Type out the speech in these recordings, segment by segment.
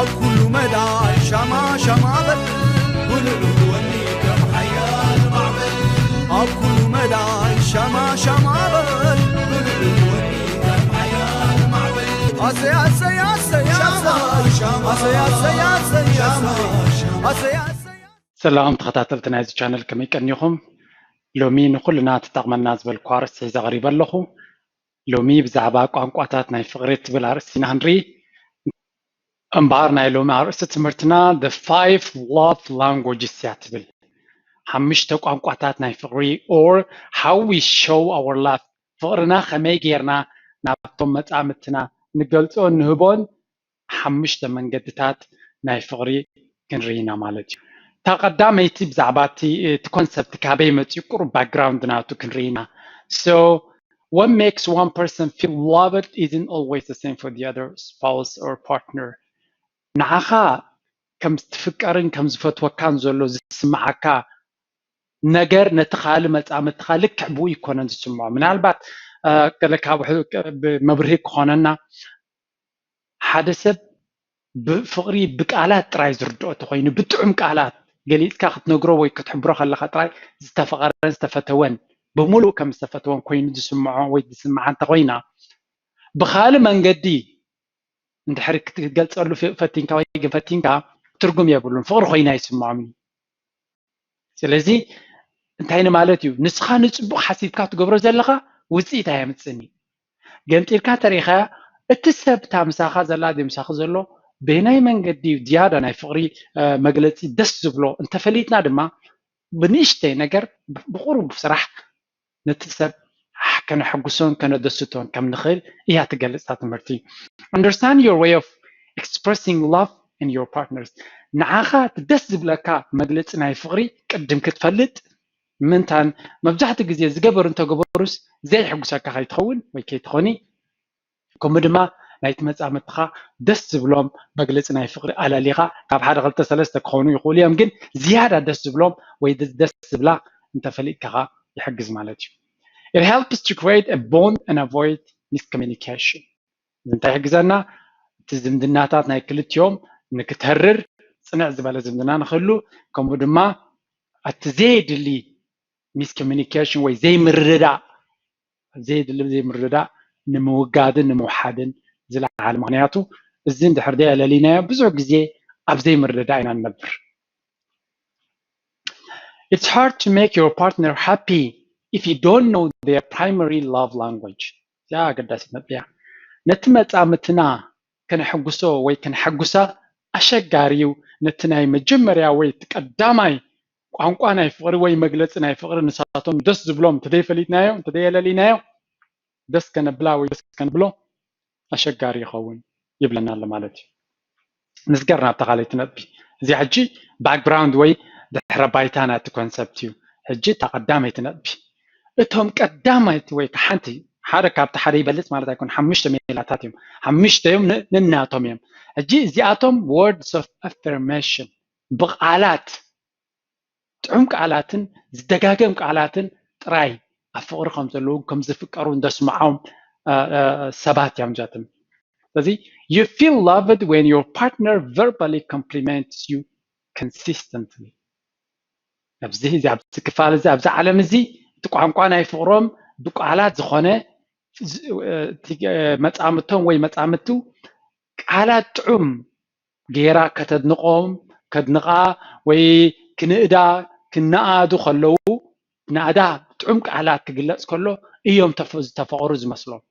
ኣብ ኩሉ መዳይ ሻማ ሻማ በል፣ ውልዕልዕ ወኒ ከም ሓያል ማዕበል። ኣብ ኩሉ መዳይ ሻማ ሻማ በል፣ ውልዕልዕ ወኒ ከም ሓያል ማዕበል። ኣሰይ ኣሰይ ኣሰይ ኣሰይ፣ ኣሰይ ኣሰይ ኣሰይ ኣሰይ፣ ኣሰይ ኣሰይ። ሰላም ተኸታተልቲ ናይዚ ቻነል፣ ከመይ ቀኒኹም? ሎሚ ንኹልና ትጠቕመና ዝበልኩ ኣርእስቲ ሒዘ ቀሪበ ኣለኹ። ሎሚ ብዛዕባ ቋንቋታት ናይ ፍቕሪ እትብል ኣርእስቲ ኢና ክንርኢ። እምበኣር ናይ ሎሚ ኣርእስቲ ትምህርትና The Five Love Languages እያ ትብል። ሓሙሽተ ቋንቋታት ናይ ፍቕሪ፣ or how we show our love፣ ፍቕርና ከመይ ጌርና ናብቶም መጻምድትና ንገልጾን ንህቦን ሓሙሽተ መንገድታት ናይ ፍቕሪ ክንርኢ ኢና ማለት እዩ። እታ ቀዳመይቲ ብዛዕባ እቲ እቲ ኮንሰፕት ካበይ መፅኡ ቁሩብ ባክግራውንድ ናቱ ክንርኢ ኢና። So what makes one person feel loved isn't always the same for the other spouse or partner። ንዓኻ ከም ዝትፍቀርን ከም ዝፈትወካን ዘሎ ዝስምዓካ ነገር ነቲ ካልእ መጻምድትኻ ልክዕ ብኡ ይኮነን ዝስምዖ። ምናልባት ገለ ካብ መብርሂ ክኾነና፣ ሓደ ሰብ ብፍቕሪ ብቃላት ጥራይ ዝርድኦ ተኾይኑ፣ ብጥዑም ቃላት ገሊጽካ ክትነግሮ ወይ ክትሕብሮ ከለኻ ጥራይ ዝተፈቐረን ዝተፈተወን፣ ብምሉእ ከም ዝተፈተወን ኮይኑ ዝስምዖ ወይ ዝስምዓ እንተኾይና፣ ብኻልእ መንገዲ እንድሕሪ ክትገልጸሉ ፈቲንካ ወይ ግን ፈቲንካ፣ ትርጉም የብሉን። ፍቕሪ ኮይና ይስምዖም እዩ። ስለዚ እንታይ ንማለት እዩ? ንስኻ ንጽቡቕ ሓሲብካ ትገብሮ ዘለኻ ውጽኢት ኣየምጽእን እዩ። ገምጢልካ ተሪኻ እቲ ሰብ እታ ምሳኻ ዘላ ድዩ ምሳኺ ዘሎ በየናይ መንገዲ እዩ ዝያዳ ናይ ፍቕሪ መግለጺ ደስ ዝብሎ እንተፈሊጥና ድማ ብንእሽተይ ነገር ብቁሩብ ስራሕ ነቲ ሰብ ከነሐጉሶን ከነደስቶን ከም ንኽእል እያ ትገልጽ እታ ትምህርቲ። Understand your way of expressing love in your partners። ንዓኻ እቲ ደስ ዝብለካ መግለጺ ናይ ፍቕሪ ቅድም ክትፈልጥ ምንታን መብዛሕትኡ ግዜ ዝገበሩ እንተገበሩስ ዘየሕጉሰካ ከይትኸውን ወይ ከይትኾኒ፣ ከምኡ ድማ ናይቲ መጻምድትኻ ደስ ዝብሎም መግለጺ ናይ ፍቕሪ ኣላሊኻ ካብ ሓደ ክልተ ሰለስተ ክኾኑ ይኽእሉ እዮም፣ ግን ዝያዳ ደስ ዝብሎም ወይ ደስ ዝብላ እንተፈሊጥካ ይሕግዝ ማለት እዩ። It helps to create a bond and avoid miscommunication። እዚ እንታይ ይሕግዘና? እቲ ዝምድናታት ናይ ክልቲኦም ንክተርር፣ ጽንዕ ዝበለ ዝምድና ንክህሉ፣ ከምኡ ድማ እቲ ዘየድሊ ሚስኮሚኒኬሽን ወይ ዘይምርድዳእ፣ ዘየድሊ ዘይምርድዳእ ንምውጋድን ንምውሓድን ዝለዓለ። ምኽንያቱ እዚ እንድሕር ደይ ኣለሊናዮ ብዙሕ ግዜ ኣብ ዘይምርድዳእ ኢና ንነብር። It's hard to make your partner happy if you don't know their primary love language። እዚኣ ኣገዳሲት ነጥቢ እያ። ነቲ መጻምትና ከነሐጉሶ ወይ ከነሐጉሳ ኣሸጋሪ እዩ። ነቲ ናይ መጀመርያ ወይ እቲ ቀዳማይ ቋንቋ ናይ ፍቕሪ ወይ መግለጺ ናይ ፍቕሪ ንሳቶም ደስ ዝብሎም እንተደይፈሊጥናዮ፣ እንተደየለሊናዮ፣ ደስ ከነብላ ወይ ደስ ከንብሎ ኣሸጋሪ ይኸውን ይብለና ኣሎ ማለት እዩ። ንስገር ናብታ ካልኣይቲ ነጥቢ። እዚኣ ሕጂ ባክግራውንድ ወይ ድሕረ ባይታ ናቲ ኮንሰፕት እዩ። ሕጂ እታ ቀዳመይቲ ነጥቢ። እቶም ቀዳመይቲ ወይ ሓንቲ፣ ሓደ ካብቲ ሓደ ይበልጽ ማለት ኣይኮን፣ ሓሙሽተ ሜላታት እዮም። ሓሙሽተ እዮም፣ ን-፣ ንናቶም እዮም። ሕጂ እዚኣቶም words of affirmation፣ ብቓላት፣ ጥዑም ቃላትን ዝደጋገም ቃላትን ጥራይ ኣብ ፍቕሪ ከም ዘለዉ፣ ከም ዝፍቀሩ እንደስምዖም፣ እ፣ እ፣ ሰባት እዮም እዚኣቶም። ስለዚ you feel loved when your partner verbally compliments you consistently። ኣብዚ፣ እዚ ኣብዚ ክፋል እዚ፣ ኣብዚ ዓለም እዚ እቲ ቋንቋ ናይ ፍቕሮም ብቃላት ዝኾነ፣ ዝ-፣ እ፣ እቲ፣ እ፣ መጻምቶም ወይ መጻምቱ ቃላት ጥዑም ጌራ ከተድንቖም፣ ከድንቓ ወይ ክንእዳ፣ ክነኣዱ ከለዉ፣ ናእዳ ጥዑም ቃላት ክግለጽ ከሎ እዮም ተፈ-፣ ዝተፈቐሩ ዝመስሎም።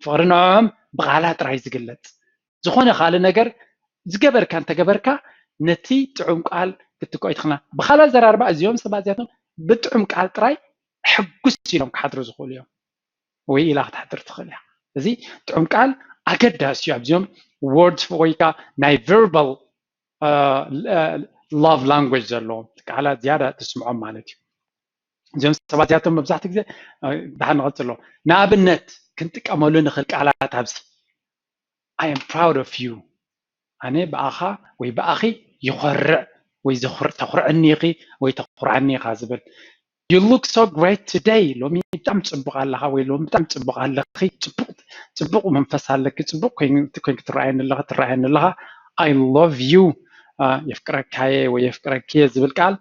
ፍቕሪ ንዕኦም ብቓላት ጥራይ ዝግለጽ። ዝኾነ ካልእ ነገር ዝገበርካ እንተገበርካ፣ ነቲ ጥዑም ቃል ክትኮ ይትኽና። ብኻልእ ኣዘራርባ፣ እዚኦም ሰባት እዚኣቶም ብጥዑም ቃል ጥራይ ሕጉስ ኢሎም ክሓድሩ ዝኽእሉ እዮም። ወይ ኢላ ክትሓድር ትኽእል እያ። እዚ ጥዑም ቃል ኣገዳሲ እዩ። ኣብዚኦም ወርድስ ወይ ከኣ ናይ ቨርባል፣ እ፣ እ፣ ላቭ ላንጉጅ ዘለዎም ቃላት ዝያዳ ትስምዖም ማለት እዩ። እዚኦም ሰባት እዚኣቶም መብዛሕትኡ ግዜ፣ እ፣ ደሓን ንቐጽሎ። ንኣብነት ክንጥቀመሉ ንኽእል ቃላት ኣብዚ፣ I am proud of you። ኣነ ብኣኻ ወይ ብኣኺ ይኾርዕ ወይ ዘኹር-፣ ተኹርዕኒ ኢኺ ወይ ተኹርዓኒ ኢኻ ዝብል። You look so great today። ሎሚ ብጣዕሚ ጽቡቕ ኣለኻ ወይ ሎሚ ብጣዕሚ ጽቡቕ ኣለኺ። ጽቡቕ፣ ጽቡቕ መንፈስ ኣለኪ። ጽቡቕ ኮይን-፣ ኮይንኪ ትረኣየኒ ኣለኻ፣ ትረኣየኒ ኣለኻ። I love you የፍቅረካየ ወይ የፍቅረክየ ዝብል ቃል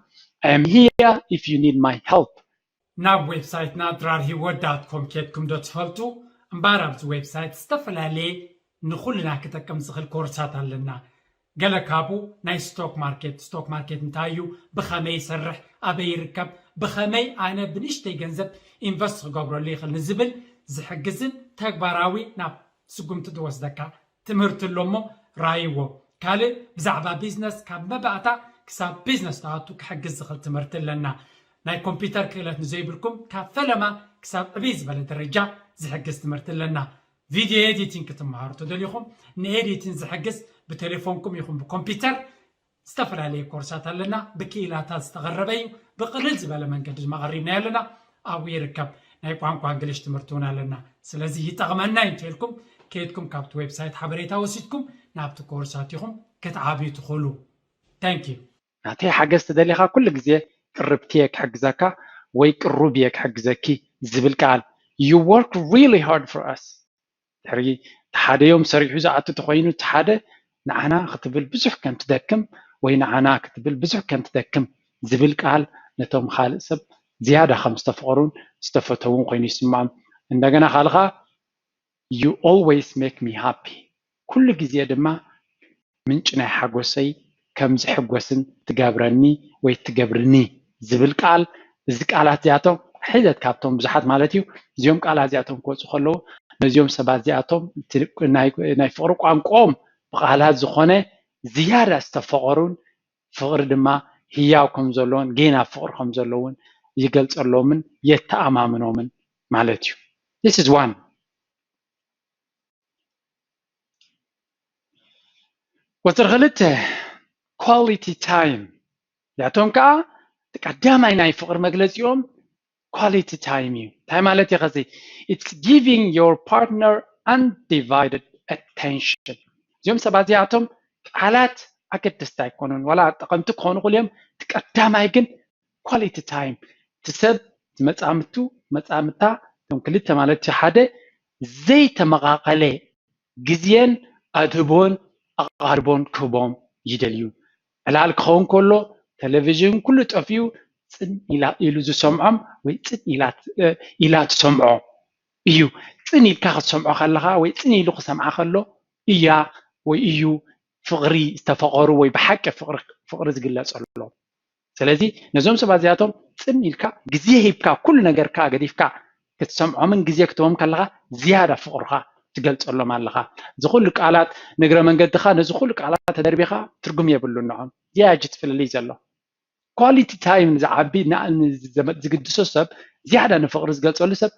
I am here if you need my help። ናብ ዌብሳይትና ድራር ሂወት ዳት ኮም ኬድኩም ዶ ትፈልጡ? እምበኣር ኣብዚ ዌብሳይት ዝተፈላለየ ንኹልና ክጠቅም ዝኽእል ኮርሳት ኣለና። ገለ ካብኡ ናይ ስቶክ ማርኬት፣ ስቶክ ማርኬት እንታይ እዩ፣ ብኸመይ ይሰርሕ፣ ኣበይ ይርከብ፣ ብኸመይ ኣነ ብንእሽተይ ገንዘብ ኢንቨስት ክገብረሉ ይኽእል ንዝብል ዝሕግዝን ተግባራዊ ናብ ስጉምቲ ዝወስደካ ትምህርቲ ኣሎ እሞ ራይዎ። ካልእ ብዛዕባ ቢዝነስ ካብ መባእታ ክሳብ ቢዝነስ ተኣቱ ክሕግዝ ዝኽእል ትምህርቲ ኣለና። ናይ ኮምፒውተር ክእለት ንዘይብልኩም ካብ ፈለማ ክሳብ ዕብይ ዝበለ ደረጃ ዝሕግዝ ትምህርቲ ኣለና። ቪድዮ ኤዲቲንግ ክትመሃሩ ተደሊኹም ንኤዲቲንግ ዝሕግዝ ብቴሌፎንኩም ይኹን ብኮምፒውተር ዝተፈላለዩ ኮርሳት ኣለና። ብክኢላታት ዝተቐረበ እዩ። ብቕልል ዝበለ መንገዲ ድማ ቀሪብናዮ ኣለና። ኣብኡ ይርከብ። ናይ ቋንቋ እንግሊሽ ትምህርቲ እውን ኣለና። ስለዚ ይጠቕመና እዩ እንተልኩም ከይድኩም ካብቲ ዌብሳይት ሓበሬታ ወሲድኩም ናብቲ ኮርሳት ኢኹም ክትዓብዩ ትኽእሉ። Thank you። ናተይ ሓገዝ ተደሊኻ ኩሉ ግዜ ቅርብቲ እየ ክሕግዘካ ወይ ቅሩብ እየ ክሕግዘኪ ዝብል ቃል you work really hard for us ድሕሪ ሓደ ዮም ሰሪሑ ዝኣቱ ተኮይኑ እቲ ሓደ ንዓና ክትብል ብዙሕ ከም ትደክም ወይ ንዓና ክትብል ብዙሕ ከም ትደክም ዝብል ቃል ነቶም ካልእ ሰብ ዝያዳ ከም ዝተፈቀሩን ዝተፈተውን ኮይኑ ይስምዖም። እንደገና ካልኻ you always make me happy ኩሉ ግዜ ድማ ምንጭ ናይ ሓጎሰይ ከም ዝሕጎስን ትገብረኒ ወይ ትገብርኒ ዝብል ቃል እዚ ቃላት እዚኣቶም ሕደት ካብቶም ብዙሓት ማለት እዩ እዚኦም ቃላት እዚኣቶም ክወፁ ከለዉ ነዚኦም ሰባት እዚኣቶም ናይ ፍቅሪ ቋንቋኦም ብቃላት ዝኾነ ዝያዳ ዝተፈቀሩን ፍቅሪ ድማ ህያው ከም ዘለዎን ጌና ፍቅሪ ከም ዘለውን ይገልፀሎምን የተኣማምኖምን ማለት እዩ this is one ቁፅሪ ክልተ quality time ያቶም ከዓ ቀዳማይ ናይ ፍቅሪ መግለፂኦም quality time እዩ እንታይ ማለት እዩ ከዚ it's giving your partner undivided attention እዚኦም ሰባት እዚኣቶም ቃላት ኣገደስቲ ኣይኮኑን ዋላ ጠቐምቲ ክኾኑ ክእል እዮም እቲ ቀዳማይ ግን quality time እቲ ሰብ መፃምቱ መፃምታ እቶም ክልተ ማለት ሓደ ዘይተመቃቀለ ግዜን ኣድህቦን ኣቃርቦን ክህቦም ይደልዩ ዕላል ክኸውን ከሎ ቴሌቪዥን ኩሉ ጠፊኡ ፅን ኢላ ኢሉ ዝሰምዖም ወይ ፅን ኢላ ትሰምዖ እዩ ፅን ኢልካ ክትሰምዖ ከለካ ወይ ፅን ኢሉ ክሰምዓ ከሎ እያ ወይ እዩ ፍቅሪ ዝተፈቀሩ ወይ ብሓቂ ፍቅሪ ዝግለፀሎም ስለዚ ነዞም ሰባት እዚኣቶም ፅን ኢልካ ግዜ ሂብካ ኩሉ ነገርካ ገዲፍካ ክትሰምዖምን ግዜ ክትቦም ከለካ ዝያዳ ፍቅርካ ትገልፀሎም ኣለካ እዚ ኩሉ ቃላት ንግረ መንገድካ ነዚ ኩሉ ቃላት ተደርቢካ ትርጉም የብሉ ንዖም ዝያጅ ትፍልልይ ዘሎ quality time ዝዓቢ ዝግድሶ ሰብ ዝያዳ ንፍቅሪ ዝገልፀሉ ሰብ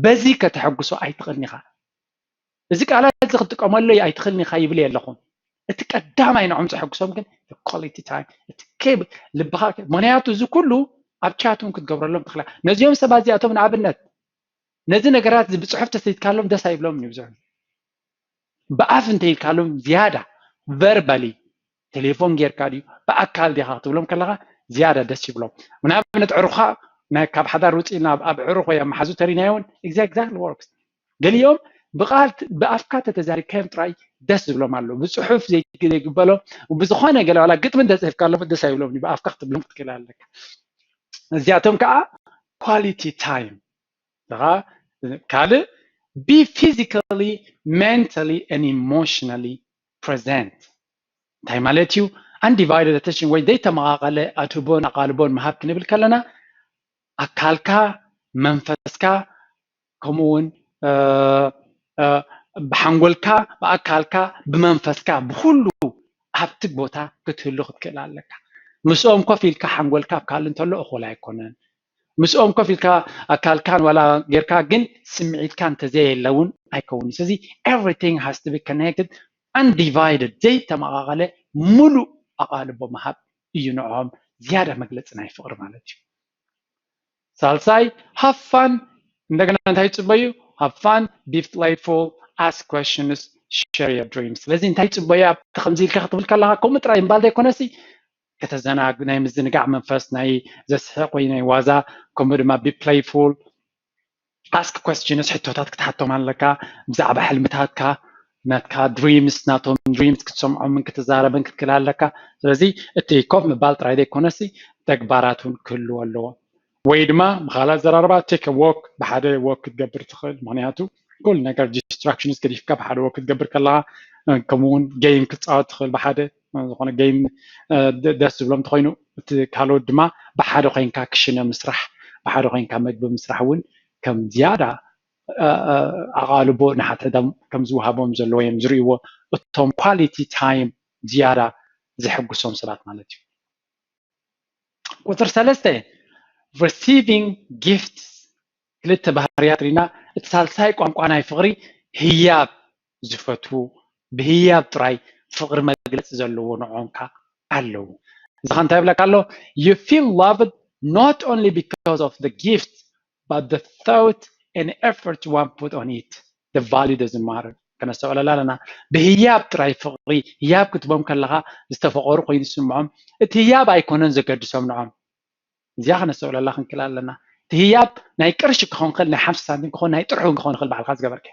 በዚ ከተሐጉሶ ኣይትኽእልን ኢኻ እዚ ቃላት እዚ ክትጥቀመሉ ኣይትኽእልን ኢኻ ይብል ኣለኹም እቲ ቀዳማይ ንዖም ዘሐጉሶም ግን quality time እቲ ልብኻ ምክንያቱ እዚ ኩሉ ኣብ ቻት እውን ክትገብረሎም ትኽእላ ነዚኦም ሰባት እዚኣቶም ንኣብነት ነዚ ነገራት እዚ ብፅሑፍ ተሰይትካሎም ደስ ኣይብሎም እዩ ብዙሕ ብኣፍ እንተይልካሎም ዝያዳ verbally ቴሌፎን ጌርካ ድዩ ብኣካል ዲኻ ክትብሎም ከለካ ዝያዳ ደስ ይብሎም ንኣብነት ዕሩኻ ካብ ሓዳር ውፅእ ኢልና ኣብ ዕሩኽ ወይ ኣብ መሓዙ ተሪናዮ እውን exactly works ገሊኦም ብቃል ብኣፍካ ተተዛሪብካዮም ጥራይ ደስ ዝብሎም ኣሎ ብፅሑፍ ዘይግበሎም ብዝኾነ ገለ ዋላ ግጥሚ እንተፅሒፍካሎም ደስ ኣይብሎም ብኣፍካ ክትብሎም ክትክእል ኣለካ እዚኣቶም ከዓ quality time ከዓ ካልእ be physically mentally and emotionally present እንታይ ማለት እዩ undivided attention ወይ ዘይተመቃቀለ ኣድህቦን ኣቃልቦን ምሃብ ክንብል ከለና ኣካልካ መንፈስካ ከምኡ እውን ብሓንጎልካ ብኣካልካ ብመንፈስካ ብኩሉ ኣብቲ ቦታ ክትህሉ ክትክእል ኣለካ ምስኦም ኮፍ ኢልካ ሓንጎልካ ኣብ ካልእ እንተሎ እኹል ኣይኮነን ምስኦም ኮፍ ኢልካ ኣካልካን ዋላ ጌርካ ግን ስምዒትካ እንተዘየለ እውን ኣይከውን ስለዚ everything has to be connected undivided ዘይተመቃቀለ ሙሉእ ኣቃልቦ ምሃብ እዩ ንዕኦም ዝያዳ መግለፂ ናይ ፍቅሪ ማለት እዩ ሳልሳይ have fun እንደገና እንታይ ይፅበዩ have fun be playful ask questions share your dreams ስለዚ እንታይ ይፅበዩ ኣብቲ ከምዚ ኢልካ ክትብል ከለካ ከምኡ ጥራይ እምባል ዘይኮነሲ ከተዘናግ ናይ ምዝንጋዕ መንፈስ ናይ ዘስሕቅ ወይ ናይ ዋዛ ከምኡ ድማ be playful ask questions ሕቶታት ክትሓቶም ኣለካ ብዛዕባ ሕልምታትካ ናትካ ድሪምስ ናቶም ድሪምስ ክትሰምዖምን ክትዛረብን ክትክእል ኣለካ። ስለዚ እቲ ኮፍ ምባል ጥራይ ዘይኮነሲ ተግባራት እውን ክህልዎ ኣለዎ። ወይ ድማ ብኻልእ ኣዘራርባ ቴክ ዎክ ብሓደ ዎክ ክትገብር ትኽእል። ምክንያቱ ኩሉ ነገር ዲስትራክሽንስ ገዲፍካ ብሓደ ዎክ ክትገብር ከለካ ከምኡውን ጌም ክትፃወት ትኽእል ብሓደ ዝኾነ ጌም ደስ ዝብሎም እንተኮይኑ እቲ ካልኦት ድማ ብሓደ ኮይንካ ክሽነ ምስራሕ ብሓደ ኮይንካ መግቢ ምስራሕ እውን ከም ዝያዳ ኣቓልቦ ንሓትሕዶም ከም ዝወሃቦም ዘለዎ እዮም ዝርእይዎ። እቶም ኳሊቲ ታይም ዝያዳ ዝሕጉሶም ሰባት ማለት እዩ። ቁፅር ሰለስተ receiving gifts ክልተ ባህርያት ሪና እቲ ሳልሳይ ቋንቋ ናይ ፍቕሪ ህያብ ዝፈትዉ ብህያብ ጥራይ ፍቕሪ መግለፂ ዘለዎ ንዖም ከኣ ኣለዉ። እዚ ከ እንታይ ይብለካ ኣሎ? You feel loved not only because of the gift but the thought and effort one put on it. The value doesn't matter። ከነስተውዕለላ ኣለና። ብህያብ ጥራይ ፍቕሪ ህያብ ክትቦም ከለኻ ዝተፈቐሩ ኮይኑ ዝስምዖም እቲ ህያብ ኣይኮነን ዘገድሶም ንዖም። እዚኣ ከነስተውዕለላ ክንክእል ኣለና። እቲ ህያብ ናይ ቅርሺ ክኸውን ክእል ናይ ሓምሳ ሳንቲም ክኸውን ናይ ጥርሑ ክኸውን ክእል ባዕልካ ዝገበርከ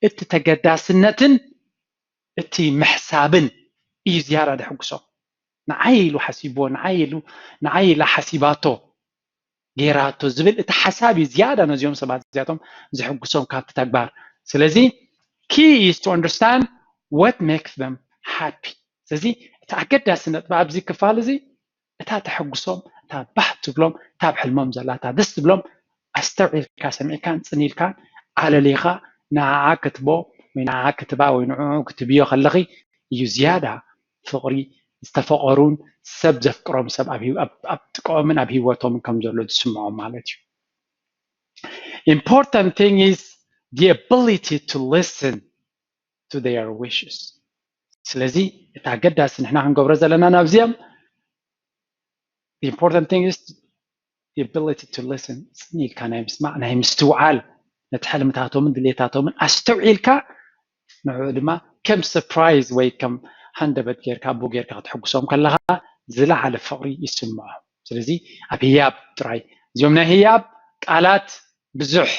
እቲ ተገዳስነትን እቲ ምሕሳብን እዩ ዝያዳ ደሕጉሶም። ንዓይ ኢሉ ሓሲብዎ ንዓይ ኢሉ ንዓይ ኢላ ሓሲባቶ ገይራቶ ዝብል እቲ ሓሳብ እዩ ዝያዳ ነዚኦም ሰባት እዚኣቶም ዝሕጉሶም ካብቲ ተግባር። ስለዚ key is to understand what makes them happy። ስለዚ እቲ ኣገዳሲ ነጥቢ ኣብዚ ክፋል እዚ እታ ተሐጉሶም እታ ባህ ትብሎም እታ ኣብ ሕልሞም ዘላ እታ ደስ ትብሎም ኣስተውዒልካ ሰሚዕካን ጽን ኢልካን ኣለሊኻ ንዓዓ ክትቦ ወይ ንዓዓ ክትባ ወይ ንዕዑ ክትብዮ ከለኺ እዩ ዝያዳ ፍቕሪ ዝተፈቐሩን ሰብ ዘፍቅሮም ሰብ ኣብ ጥቅኦምን ኣብ ህይወቶምን ከም ዘሎ ዝስምዖም ማለት እዩ። Important thing is the ability to listen to their wishes። ስለዚ እቲ ኣገዳሲ ንሕና ክንገብሮ ዘለና ናብዚኦም important thing is the ability to listen፣ ጽን ኢልካ ናይ ምስማዕ ናይ ምስትውዓል ነቲ ሕልምታቶምን ድሌታቶምን ኣስተውዒልካ ንዕኡ ድማ ከም surprise ወይ ከም ሃንደበት ጌርካ ኣቦ ጌርካ ክትሕጉሶም ከለኻ ዝለዓለ ፍቕሪ ይስምዖም። ስለዚ ኣብ ህያብ ጥራይ እዚኦም ናይ ህያብ ቃላት ብዙሕ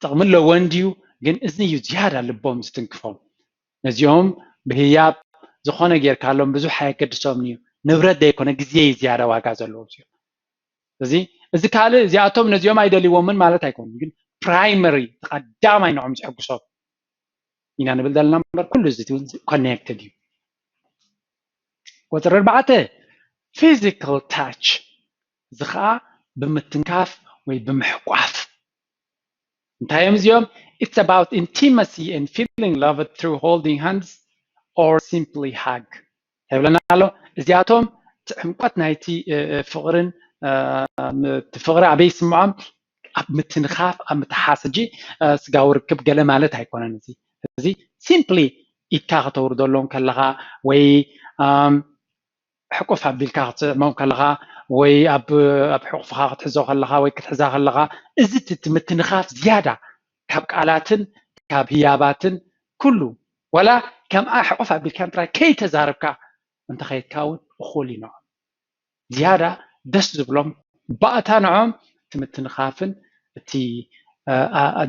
ጥቕሚ ኣለዎ እንድዩ፣ ግን እዚ እዩ ዝያዳ ልቦም ዝትንክፎም። ነዚኦም ብህያብ ዝኾነ ጌርካሎም ብዙሕ ኣየገድሶምን እዩ። ንብረት ዘይኮነ ግዜ እዩ ዝያዳ ዋጋ ዘለዎ እዚኦም። እዚ እዚ ካልእ እዚኣቶም ነዚኦም ኣይደልይዎምን ማለት ኣይኮኑን፣ ግን ፕራይመሪ ቀዳማይ ንዖም ዝሕጉሶም ኢና ንብል ዘለና እምበር ኩሉ እዚ እውን ኮኔክትድ እዩ። ቁፅሪ ኣርባዕተ ፊዚካል ታች፣ እዚ ከዓ ብምትንካፍ ወይ ብምሕቋፍ። እንታይ እዮም እዚኦም? It's about intimacy and feeling loved through holding hands or simply hug። ተብለና ኣሎ። እዚኣቶም እቲ ዕምቆት ናይቲ ፍቕርን ፍቕሪ ኣበይ ይስምዖም? ኣብ ምትንኻፍ ኣብ ምትሓስ። ሕጂ ስጋዊ ርክብ ገለ ማለት ኣይኮነን። እዚ እዚ ሲምፕሊ ኢድካ ከተውርደሎም ከለኻ ወይ ሕቁፍ ኣቢልካ ክትስዕሞም ከለኻ ወይ ኣብ ኣብ ሕቑፍኻ ክትሕዞ ከለኻ ወይ ክትሕዛ ከለኻ እዚ እቲ ምትንኻፍ ዝያዳ ካብ ቃላትን ካብ ህያባትን ኩሉ ዋላ ከምኣ ሕቑፍ ኣቢልካ ጥራይ ከይተዛረብካ እንተኸይድካ እውን እኹል እዩ ንዖም። ዝያዳ ደስ ዝብሎም ባእታ ንዖም እቲ ምትንኻፍን እቲ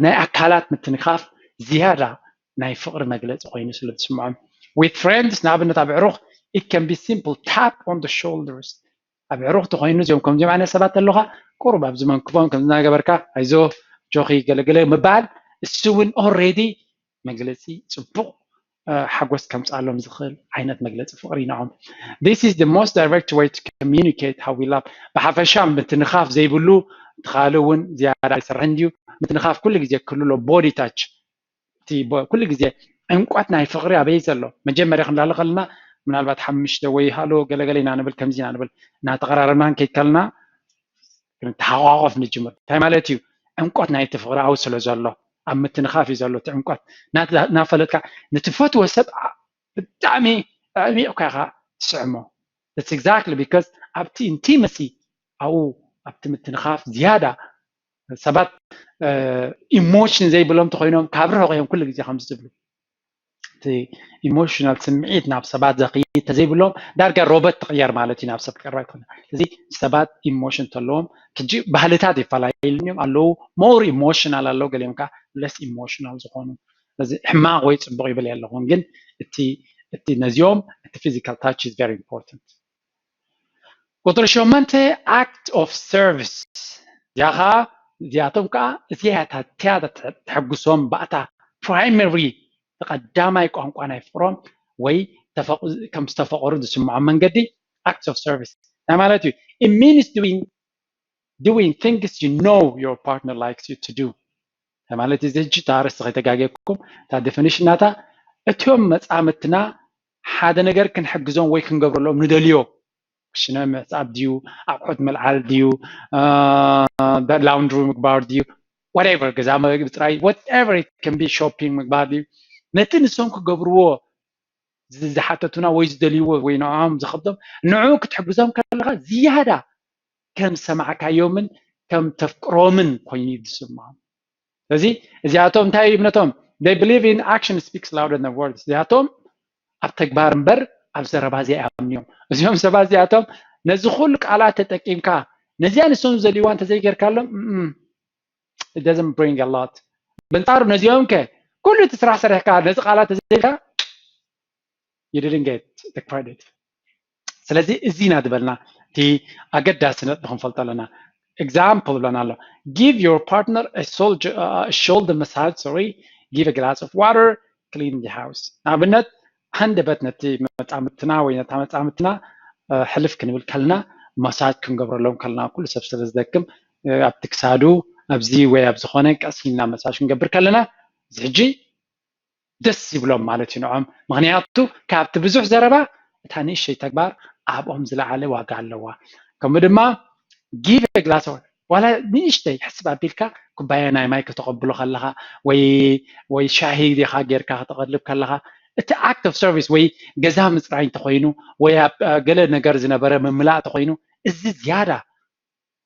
ናይ ኣካላት ምትንኻፍ ዝያዳ ናይ ፍቕሪ መግለፂ ኮይኑ ስለ ዝስምዖም። With friends ንኣብነት ኣብ ዕሩኽ it can be simple tap on the shoulders። ኣብ ዕሩኽ ተኮይኑ እዚኦም ከምዚኦም ዓይነት ሰባት ኣለኻ ቁሩብ ኣብዚ መንክቦም ከምዚ እናገበርካ ኣይዞ ጆኺ ገለገለ ምባል እሱ እውን ኦሬዲ መግለፂ ፅቡቕ ሓጎስ ከምፅኣሎም ዝኽእል ዓይነት መግለፂ ፍቕሪ ኢና። This is the most direct way to communicate how we love። ብሓፈሻ ምትንኻፍ ዘይብሉ እቲ ካልእ እውን ዝያዳ ኣይሰርሕን ድዩ? ምትንኻፍ ኩሉ ግዜ ክህሉ ኣሎ። ቦዲ ታች እቲ ኩሉ ግዜ ዕምቆት ናይ ፍቕሪ ኣበይ ዘሎ? መጀመርያ ክንላለ ከለና ምናልባት ሓሙሽተ ወይ ሃሎ ገለገለ ኢና ንብል ከምዚ ኢና ንብል እናተቐራረብና ክንከይድ ከለና ክንተሓቋቆፍ ንጅምር። እንታይ ማለት እዩ? ዕምቆት ናይቲ ፍቕሪ ኣብኡ ስለ ዘሎ ኣብ ምትንኻፍ እዩ ዘሎ እቲ ዕምቆት። እናፈለጥካ ንትፈትዎ ሰብ ብጣዕሚ ኣዕሚቕካ ኢኻ ትስዕሞ። That's exactly because ኣብቲ ኢንቲመሲ ኣብኡ ኣብቲ ምትንኻፍ ዝያዳ ሰባት ኢሞሽን ዘይብሎም ተኮይኖም ካብ ርሑቕ እዮም ኩሉ ግዜ ከምዚ ዝብሉ። እቲ ኢሞሽናል ስምዒት ናብ ሰባት ዘኽይድ ተዘይብሎም ዳርጋ ሮበት ትቕየር ማለት እዩ ናብ ሰብ ትቀርባ ይኮነ። ስለዚ ሰባት ኢሞሽን ተለዎም ሕጂ ባህልታት ይፈላለዩን እዮም ኣለዉ ሞር ኢሞሽናል ኣለዉ ገሊኦም ከዓ ለስ ኢሞሽናል ዝኾኑ እዚ ሕማቕ ወይ ፅቡቕ ይብል የለኹን፣ ግን እቲ እቲ ነዚኦም እቲ physical touch is very important። ቁፅሪ ሸሞንተ act of service። እዚኣ ከዓ እዚኣቶም ከዓ እዚኣታ እቲያ ተሐጉሶም ባእታ primary ቀዳማይ ቋንቋ ናይ ፍቅሮም ወይ ከም ዝተፈቀሩ ዝስምዖም መንገዲ act of service ናይ ማለት እዩ። It means doing doing things you know your partner likes you to do። ማለት እዚ ሕጂ ታርስ ከይተጋገኩም እታ definition ናታ እቲኦም መፃምትና ሓደ ነገር ክንሕግዞም ወይ ክንገብረሎም ንደልዮ ክሽነ ምሕፃብ ድዩ ኣቑሑት ምልዓል ድዩ laundry ምግባር ድዩ whatever ገዛ ምፅራይ whatever it can be shopping ምግባር ድዩ ነቲ ንሶም ክገብርዎ ዝሓተቱና ወይ ዝደልይዎ ወይ ንዕኦም ዝኸብዶም ንዑ ክትሕግዞም ከለኻ ዝያዳ ከም ዝሰማዕካዮምን ከም ተፍቅሮምን ኮይኑ እዩ ዝስምዖም። ስለዚ እዚኣቶም እንታይ እምነቶም they believe in action speaks louder than words። እዚኣቶም ኣብ ተግባር እምበር ኣብ ዘረባ ዘይኣምንዮም። እዚኦም ሰባት እዚኣቶም ነዚ ኩሉ ቃላት ተጠቂምካ ነዚኣ ንሶም ዝደልይዋ እንተዘይጌርካሎም doesn't bring a lot። በንጻሩ ነዚኦም ከ ኩሉ እቲ ስራሕ ሰሪሕካ ነዚ ቃላት ተዘይካ you didn't get the credit። ስለዚ እዚ ኢና ዝበልና እቲ ኣገዳሲ ነጥቢ ክንፈልጦ ኣለና። Example ብለና ኣሎ give your partner a shoulder massage sorry give a glass of water clean the house። ንኣብነት ሃንደበት ነቲ መጻምድትና ወይ ነታ መጻምድትና ሕልፍ ክንብል ከልና መሳጅ ክንገብረሎም ከልና ኩሉ ሰብ ስለ ዝደክም ኣብቲ ክሳዱ ኣብዚ ወይ ኣብ ዝኾነ ቀስ ኢልና መሳጅ ክንገብር ከለና እዚ ሕጂ ደስ ይብሎም ማለት እዩ ንዖም። ምክንያቱ ካብቲ ብዙሕ ዘረባ እታ ንእሽተይ ተግባር ኣብኦም ዝለዓለ ዋጋ ኣለዋ። ከምኡ ድማ give a glass of ዋላ ንእሽተይ ሕስብ ኣቢልካ ኩባያ ናይ ማይ ከተቐብሎ ከለኻ ወይ ወይ ሻሂ ዲኻ ጌርካ ከተቐልብ ከለኻ እቲ act of service ወይ ገዛ ምፅራይ እንተኮይኑ ወይ ኣብ ገለ ነገር ዝነበረ ምምላእ እንተኮይኑ እዚ ዝያዳ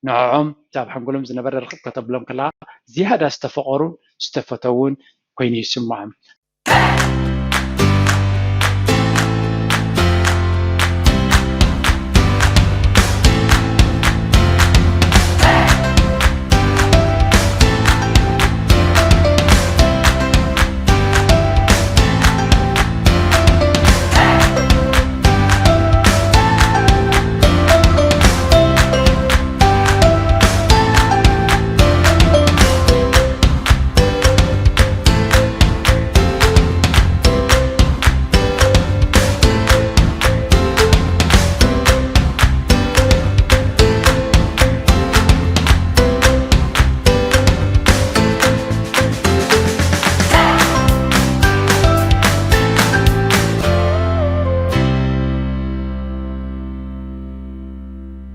ንዕኦም ኣብ ሓንጎሎም ዝነበረ ርክብ ከተብሎም ከለኻ ዝያዳ ዝተፈቐሩን ዝተፈተውን ኮይኑ ይስምዖም።